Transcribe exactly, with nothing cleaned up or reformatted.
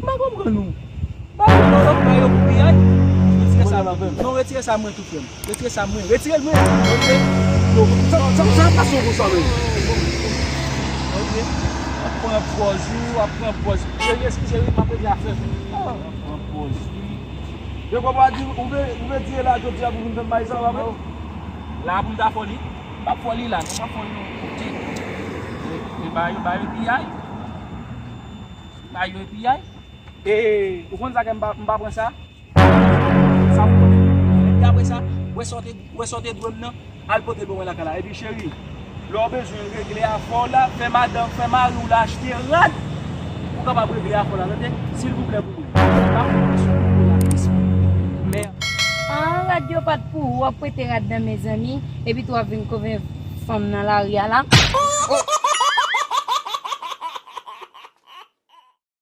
M pa konprann ou. Ba yo, ba yo, ba yo pou piyay. Retire sa. Mwen la menm. Non, retire sa mwen tou, frè m. Retire sa mwen. Retire l mwen. Ok. Non, sa, sa, sa pa son konsa menm. Ok. W ap pran pòz ou, w ap pran pòz. Cheri, eskize wi, m ap regle afè m. Ah, w ap pran pòz wi. Yo, papa di, ou vle, ou vle di la jodi a pou vin fè m bay sa, papa? La pou m ta fè w li. M p ap fè w li la, non, m p ap fè w li non. Ok. E, e ba yo, ba yo piyay. Ba yo piyay. E, ou konn sa ke m pa, m pa pran sa? Sa ou konnen. Epi apre sa, wè sa w te, wè sa w te dwe m nan, al pote l ban mwen lakay la. Epi cheri, lè w bezwen regle afè w la, fè madanm, fè mari w la achte rad pou w kapab regle afè w la, tande? Silvouplè pou mwen. Pa pran sou koukou la, mesye. Mè. Ah, Yo pa t pou ou, w ap prete rad nan men zanmi, epi tou w ap vin konvenk fanm nan lari a la.